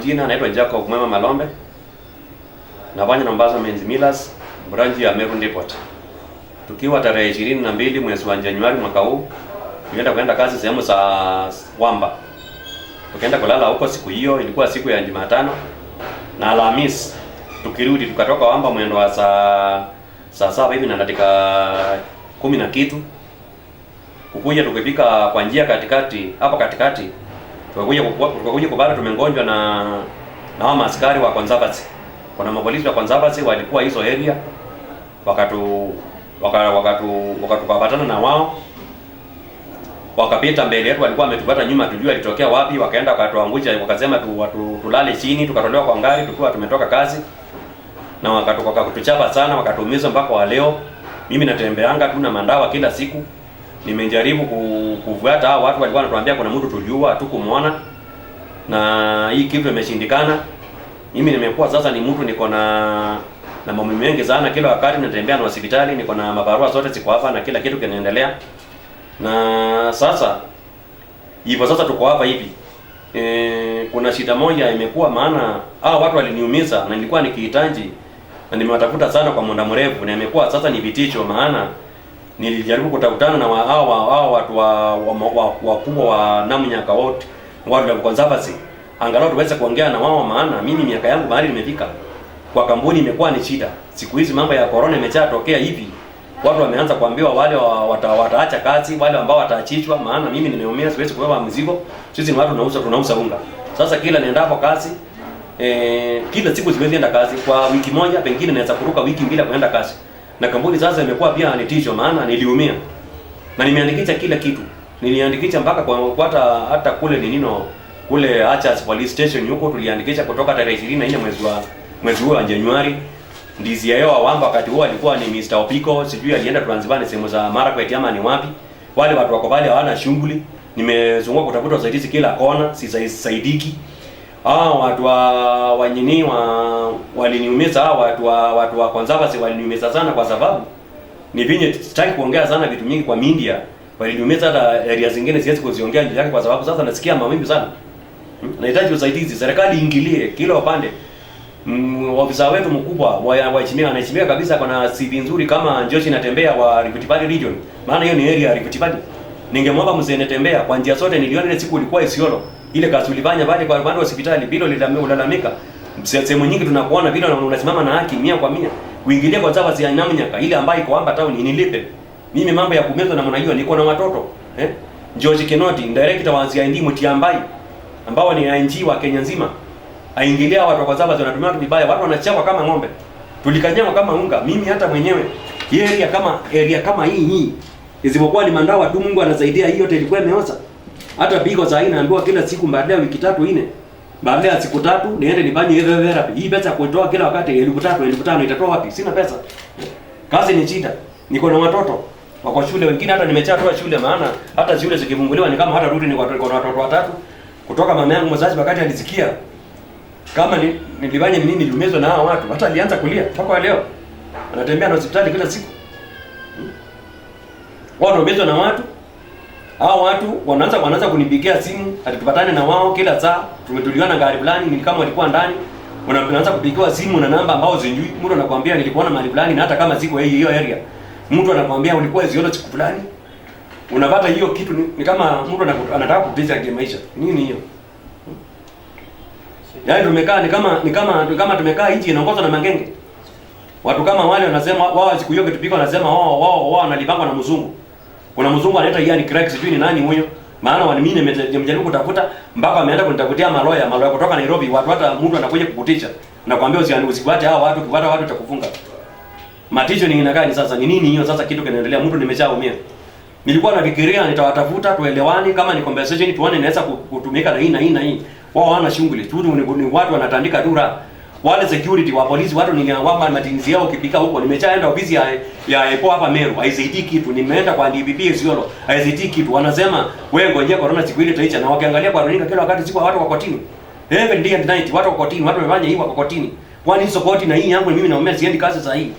majina naitwa Jacob Mwema Malombe. Nafanya Mombasa Maize Millers branch ya Meru Depot. Tukiwa tarehe 22 mwezi wa Januari mwaka huu, tulienda kwenda kazi sehemu za Wamba. Tukaenda kulala huko siku hiyo, ilikuwa siku ya Jumatano na Alhamisi. Tukirudi tukatoka Wamba mwendo wa saa 7 hivi na dakika 10 na kitu. Kukuja tukifika kwa njia katikati, hapo katikati tukakuja kubara tumengonjwa na hao askari wa Conservancy. Kuna mapolisi wa Conservancy walikuwa hizo area, wakatu wakatu wakatukapatana na wao, wakapita mbele yetu, walikuwa wametupata nyuma, tujue alitokea wapi, wakaenda wakatuangusha, wakasema tulale chini, tukatolewa kwa ngari tukiwa tumetoka kazi, na wakatuchapa sana, wakatuumiza mpaka wa leo. Mimi natembeanga tu na mandawa kila siku. Nimejaribu kuvuata hao watu, walikuwa wanatuambia kuna mtu tuliua, hatukumuona, na hii kitu imeshindikana. Mimi nimekuwa sasa ni mtu niko na mambo mengi sana, kila wakati natembea na hospitali, niko na mabarua zote ziko hapa na kila kitu kinaendelea. Na sasa hivyo sasa tuko hapa hivi. Kuna shida moja imekuwa, maana hao watu waliniumiza na nilikuwa nikihitaji na nimewatafuta sana kwa muda mrefu, na imekuwa sasa ni vitisho, maana nilijaribu kutafutana na hao watu wakubwa wa Namunyaka wote, watu wa Conservancy, angalau tuweze kuongea na wao, maana mimi miaka yangu mahali nimefika kwa kampuni imekuwa ni shida. Siku hizi mambo ya corona imeshatokea hivi, watu wameanza kuambiwa wale wataacha kazi, wale ambao wataachishwa, maana mimi nimeumia, siwezi kubeba mzigo. Sisi ni watu tunauza unga. Sasa kila niendapo kazi, kila siku siwezi enda kazi. Kwa wiki moja pengine naweza kuruka wiki mbili kwenda kazi. Na kampuni sasa imekuwa pia ni tisho, maana niliumia. Na nimeandikisha kila kitu. Niliandikisha mpaka kwa hata kule ninino kule Achas Police Station huko tuliandikisha kutoka tarehe 24 mwezi wa Januari. Ndizi yao Wamba wakati huo alikuwa ni Mr. Opiko, sijui alienda Transvaal sehemu za Marakwet ama ni wapi. Wale watu wako pale hawana shughuli. Nimezunguka kutafuta usaidizi kila kona, sisaidiki. Watu wa nyini waliniumiza, watu wa Conservancy waliniumiza sana, kwa sababu ni vinye sitaki kuongea sana vitu mingi kwa media. Waliniumiza hata area zingine siwezi kuziongea njia yake, kwa sababu sasa nasikia maumivu sana. Nahitaji usaidizi, serikali ingilie kila upande. Ofisa wetu mkubwa waheshimiwa, anaheshimiwa kabisa, kuna CV nzuri kama Joshi Natembea wa Rift Valley Region, maana hiyo ni area ya Rift Valley. Ningemwomba mzee Natembea kwa njia zote, niliona ile siku ulikuwa Isiolo, ile kazi ulifanya pale kwa upande wa hospitali bila ulalamika. Sehemu nyingi tunakuona bila unasimama na haki 100 kwa 100. Uingilie kwa sababu ya Namunyaka ile ambayo iko hapa town inilipe. Mimi mambo ya kumezwa na mwana hiyo, niko na watoto. George Kinoti, director wa CID Mutiambai, ambao ni ING wa Kenya nzima, aingilia watu kwa sababu wanatumia watu vibaya, watu wanachapwa kama ng'ombe. Tulikanyangwa kama unga. Mimi hata mwenyewe area kama hii isipokuwa ni mandawa tu, Mungu anasaidia, hiyo yote ilikuwa imeoza. Hata bigo za aina naambiwa kila siku baada ya wiki 3 4, baada ya siku 3 niende nifanye hiyo therapy. Hii pesa kuitoa kila wakati 3,000 5,000 itatoa wapi? Sina pesa. Kazi ni shida. Niko na watoto wako shule, wengine hata nimechatoa shule, maana hata shule zikifunguliwa ni kama hata rudi, ni watoto watoto watatu. Kutoka mama yangu mzazi wakati alisikia kama nilifanya nini, niliumizwa na hao watu, hata alianza kulia mpaka leo. Anatembea na hospitali kila siku. Wao wanaumizwa na watu. Hao watu wanaanza kunipigia simu ati tupatane na wao kila saa. Tumetuliona gari fulani, ni kama walikuwa ndani. Unaanza kupigiwa simu na namba ambao sijui. Mtu anakuambia nilikuona mahali fulani, na hata kama siko hiyo area. Mtu anakuambia ulikuwa ziona siku fulani. Unapata hiyo kitu ni kama mtu anataka kutisha kimaisha. Nini hiyo? Yaani tumekaa ni kama tumekaa nchi inaongozwa na mangenge. Watu kama wale wanasema wao siku hiyo kitupika wanasema wao wanalipangwa na mzungu. Kuna mzungu anaitwa Ian Craig, sijui ni nani huyo. Maana wani mimi nimejaribu kutafuta mpaka ameenda kunitafutia maloya kutoka Nairobi. Watu hata mtu anakuja kukutisha na kuambia usifuate hao watu, ukifuata watu utakufunga. Matisho ni inakaa ni sasa ni nini hiyo sasa kitu kinaendelea, mtu nimeshaumia. Nilikuwa nafikiria nitawatafuta tuelewane, kama ni conversation tuone inaweza kutumika na hii na hii na hii. Wao hawana shughuli. Tu ni watu wanatandika dura. Wale security wa polisi watu niliwapa matinzi yao kipika huko. Nimeshaenda ofisi ya EPO hapa Meru, haisaidii kitu. Nimeenda kwa DPP Isiolo, haisaidii kitu. Wanasema wewe ngojea corona siku ile itaisha, na wakiangalia kwa runinga kila wakati siku watu wako kotini. Every day and night watu wako kotini, watu wamefanya hii wako kotini. Kwani hizo koti na hii yangu mimi naomba siendi kazi saa hii.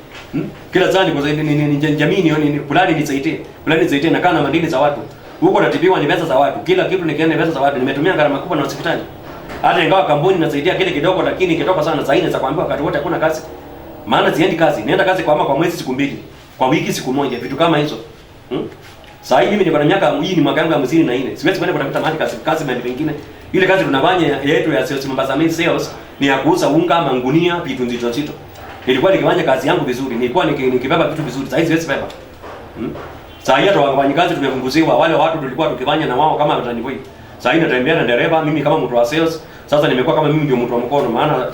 Kila saa niko ni jamii ni fulani nisaidie. Fulani nisaidie, na kana madini za watu. Huko natibiwa ni pesa za watu. Kila kitu nikienda pesa za watu. Nimetumia gharama kubwa na hospitali. Hata ingawa kampuni inasaidia kile kidogo, lakini ikitoka sana saa hii naweza kuambia wakati wote hakuna kazi. Maana siendi kazi, nienda kazi kwa ama kwa mwezi siku mbili, kwa wiki siku moja, vitu kama hizo. Saa hii mimi niko na miaka hii ni mwaka wangu 54. Siwezi kwenda kutafuta mahali kazi kazi mahali pengine. Ile kazi tunafanya yetu ya sales Mombasa Maize Sales ni ya kuuza unga, mangunia, vitu nzito nzito. Nilikuwa nikifanya kazi yangu vizuri, nilikuwa nikibeba vitu vizuri. Saa hizi siwezi beba. Saa hii hata wafanyikazi tumepunguziwa, wale watu tulikuwa tukifanya na wao kama watanivoi. Saa hii natembea na dereva, mimi kama mtu wa sales, sasa nimekuwa kama mimi ndio mtu wa mkono, maana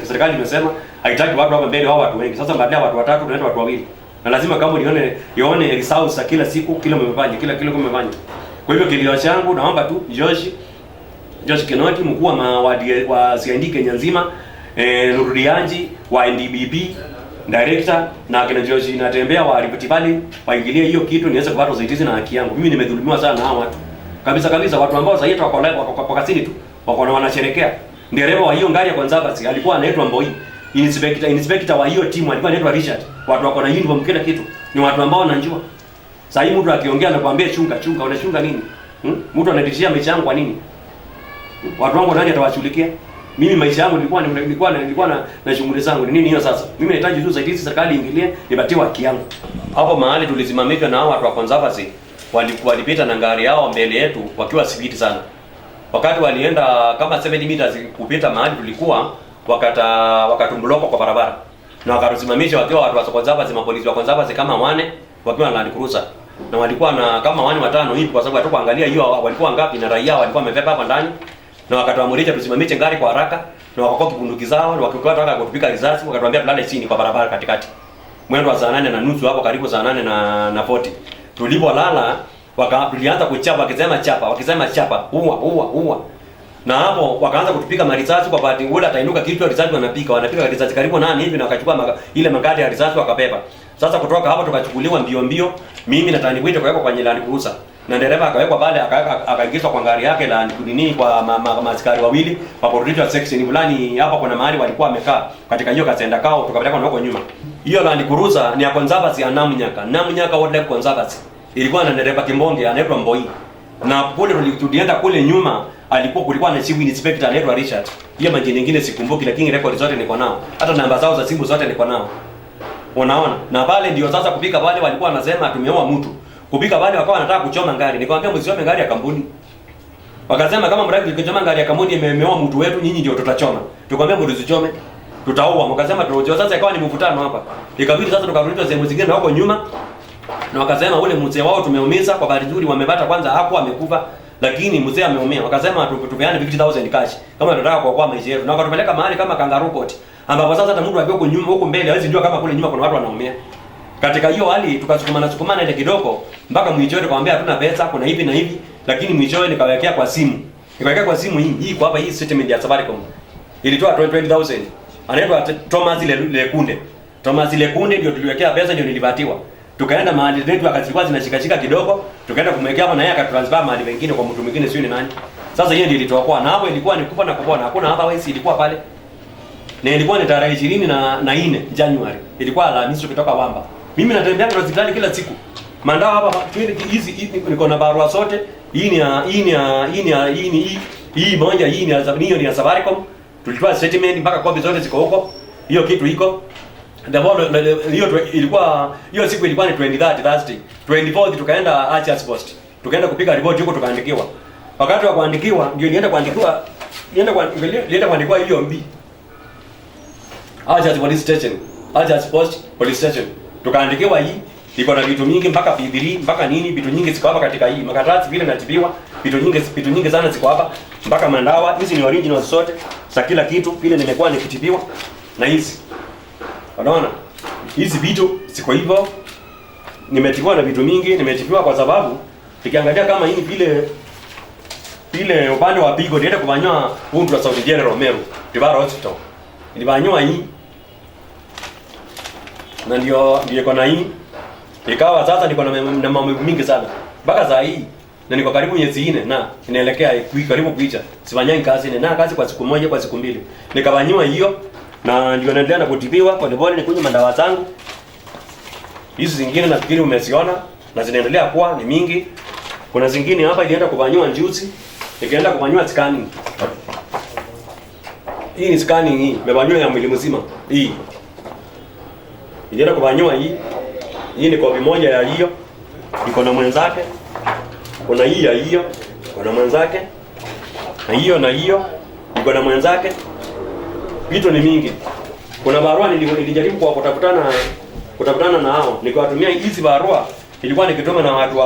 serikali imesema haitaki watu hapa mbele wao watu wengi. Sasa baada ya watu watatu tunaenda watu wawili. Na lazima kama nione ione results za kila siku, kila mmefanya, kila kile mmefanya. Kwa hivyo kilio changu naomba tu Josh Kinoti, mkuu wa CID Kenya nzima, Rudianji wa NDBB director na kina Josh natembea wa Rift Valley waingilie hiyo kitu niweze kupata usaidizi na haki yangu. Mimi nimedhulumiwa sana na hao watu. Kabisa kabisa, watu ambao sasa hivi wako wako kwa kasini tu, wako na wanasherekea. Dereva wa hiyo gari ya Conservancy alikuwa anaitwa Mboi. Inspector wa hiyo timu alikuwa anaitwa Richard. Watu wako na uniform kila kitu. Ni watu ambao wanajua. Sasa hii mtu akiongea anakuambia chunga chunga, unachunga nini? Mtu anatishia maisha yangu kwa nini? Watu wangu nani atawashughulikia? Mimi maisha yangu nilikuwa na shughuli zangu. Ni nini hiyo sasa? Mimi nahitaji tu usaidizi, serikali iingilie, nipatiwe haki yangu. Hapo mahali tulisimamishwa na hao watu wa Conservancy, walipita na gari yao mbele yetu wakiwa speed sana. Wakati walienda kama 70 meters kupita mahali tulikuwa, wakatumblock kwa barabara. Na wakatusimamisha wakiwa watu wa Conservancy, mapolisi wa Conservancy kama wane wakiwa na Land Cruiser. Na walikuwa na kama wane watano hivi, kwa sababu hatukuangalia hiyo walikuwa ngapi, na raia walikuwa wamebeba hapa ndani. Na wakatuamurisha tusimamishe gari kwa haraka, na wakakoki bunduki zao, na wakikuwa wanataka kutupiga risasi, wakatuambia tulale chini kwa barabara katikati. Mwendo wa saa 8:30 hapo karibu saa 8:40. Tulipolala tulianza kuchapa, wakisema chapa, wakisema chapa, uwa uwa uwa. Na hapo wakaanza kutupiga marisasi. Kwa bahati ule atainuka kichwa, risasi wanapiga risasi karibu nani hivi, na wakachukua ile makadi ya risasi wakabeba. Sasa kutoka hapo tukachukuliwa mbio mbio, mimi na Tani Bwite tukawekwa kwenye Land Cruiser. Na dereva akawekwa pale, akaingizwa kwa gari yake la nini kwa maaskari wawili, waporudishwa section fulani hapa, kuna mahali walikuwa wamekaa katika hiyo kasenda kao, tukapelekwa na huko nyuma. Hiyo Land Cruiser ni ya Conservancy ya Namunyaka, Namunyaka Wildlife Conservancy. Ilikuwa na dereva Kimbonge anaitwa Mboi. Na kule tulienda kule nyuma, kulikuwa na chief inspector anaitwa Richard. Hiyo majina nyingine sikumbuki, lakini record zote niko nao. Hata namba zao za simu zote niko nao. Unaona? Na pale ndio sasa kupika pale walikuwa wanasema tumeoa mtu. Kupika pale wakawa wanataka kuchoma gari. Nikamwambia msichome gari ya kampuni. Wakasema kama mradi tukichoma gari ya kampuni imeoa mtu wetu, nyinyi ndio tutachoma. Tukamwambia msichome, tutaua. Wakasema tutachoma. Sasa ikawa ni mvutano hapa. Ikabidi sasa tukarudishwa sehemu zingine na huko nyuma. Na wakasema ule mzee wao tumeumiza, kwa bahati nzuri wamepata kwanza hapo amekufa, lakini mzee ameumia. Wakasema tupeane 50,000 cash kama tunataka kuokoa maisha yetu. Na wakatupeleka mahali kama Kangaroo Court, ambapo sasa hata mtu akiwa huko nyuma huko mbele hawezi jua kama kule nyuma kuna watu wanaumia. Katika hiyo hali tukasukumana sukumana ile kidogo mpaka mwishowe tukamwambia hatuna pesa, kuna hivi na hivi, lakini mwishowe nikawekea kwa simu. Nikawekea kwa simu hii kwa hapa, hii statement ya Safaricom. Ilitoa 20,000. Anaitwa Thomas Lekunde. Thomas Lekunde ndio tuliwekea pesa, ndio nilipatiwa. Tukaenda mahali zetu akazilikuwa zinashikashika kidogo, tukaenda kumwekea hapo na yeye akatransfer mahali pengine kwa mtu mwingine sio ni nani. Sasa hiyo ndio ilitoa kwa na hapo ilikuwa ni kufa na kupona, hakuna otherwise ilikuwa pale. Na ilikuwa ni tarehe 24 Januari. Ilikuwa Alhamisi tukitoka Wamba. Mimi natembea kwa hospitali kila siku. Mandao hapa hizi niko na barua zote. Hii ni hii ni hii ni hii ni hii moja, hii ni hiyo ni ya Safaricom. Tulitoa statement mpaka kopi zote ziko huko. Hiyo kitu iko. Hiyo ilikuwa hiyo siku ilikuwa ni 23 Thursday. 24 tukaenda Archers Post. Tukaenda kupiga report huko tukaandikiwa. Wakati wa kuandikiwa ndio nienda kuandikiwa, nilienda kuandikiwa hiyo mbi. Archers Police Station. Archers Post Police Station. Tukaandikiwa hii iko na vitu mingi mpaka P3 mpaka nini, vitu nyingi ziko hapa katika hii. Makaratasi vile natibiwa, vitu nyingi sana ziko hapa mpaka mandawa. Hizi ni original zote za kila kitu vile nimekuwa nikitibiwa na hizi. Unaona? Hizi vitu ziko hivyo. Nimetibiwa na vitu mingi, nimetibiwa kwa sababu nikiangalia kama hii vile vile upande wa pigo niende kufanywa ultrasound General Meru, Rivara Hospital. Nilifanywa hii. Na ndio niko na hii. Ikawa sasa niko na maumivu mingi sana. Mpaka saa hii na niko karibu miezi 4 na inaelekea karibu kuisha. Sifanyani kazi na kazi kwa siku moja kwa siku mbili. Nikafanywa hiyo na ndio naendelea na kutibiwa pole pole, nikunywa madawa zangu. Hizi zingine nafikiri umeziona na zinaendelea kuwa ni mingi. Kuna zingine hapa ilienda kufanywa njuzi, ikaenda kufanywa scanning. Hii ni scanning hii, imefanywa ya mwili mzima. Hii. Ilienda kufanywa hii. Hii ni copy moja ya hiyo. Iko na mwenzake. Kuna hii ya hiyo, iko na mwenzake. Na hiyo na hiyo iko na mwenzake. Vitu ni mingi. Kuna barua nilijaribu kwa kutafutana na hao. Nikawatumia hizi barua, nilikuwa nikituma na watu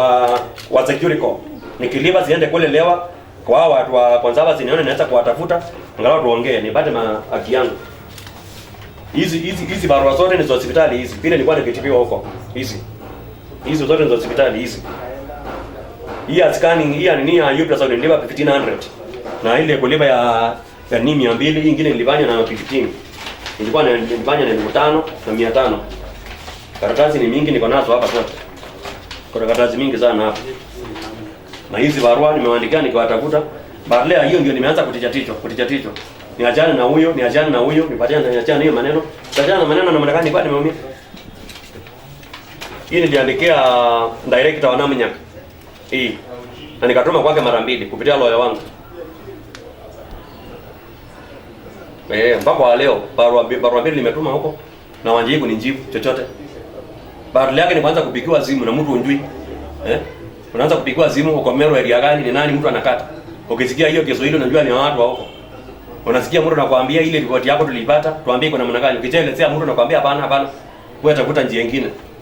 wa Securicom. Nikilipa ziende kule Lewa kwa hao watu wa Conservancy nione naweza kuwatafuta angalau tuongee nipate haki yangu. Hizi barua zote ni za hospitali hizi. Vile nilikuwa nikitibiwa huko. Hizi. Hizi zote ni za hospitali hizi. Hii ya scanning, hii ya nini ya ultrasound nilipa 1500. Na ile kulipa ya nini 200, hii nyingine nilifanya na 15. Nilikuwa nilifanya na 5000 na 500. Karatasi ni mingi niko nazo hapa zote. Kuna karatasi mingi sana hapa. Na hizi barua nimewaandikia nikiwatafuta. Baada ya hiyo ndio nimeanza kuticha ticho, kuticha ticho. Niachane na huyo, niachane na huyo, nipatie niachane hiyo maneno. Niachane na maneno na maana gani kwa nimeumia. Hii niliandikia director wa Namunyak. Hii. Na nikatuma kwake mara mbili kupitia lawyer wangu. Mpaka wa leo barua mbili nimetuma huko na wanjibu kunijibu chochote. Badala yake ni kuanza kupigiwa simu na mtu unjui. Eh? Unaanza kupigiwa simu uko Meru area gani ni nani mtu anakata. Ukisikia hiyo Kiswahili unajua ni watu wa huko. Unasikia mtu anakuambia ile ripoti yako tuliipata, tuambie kuna namna gani. Ukielezea mtu anakuambia hapana hapana. Wewe tafuta njia nyingine.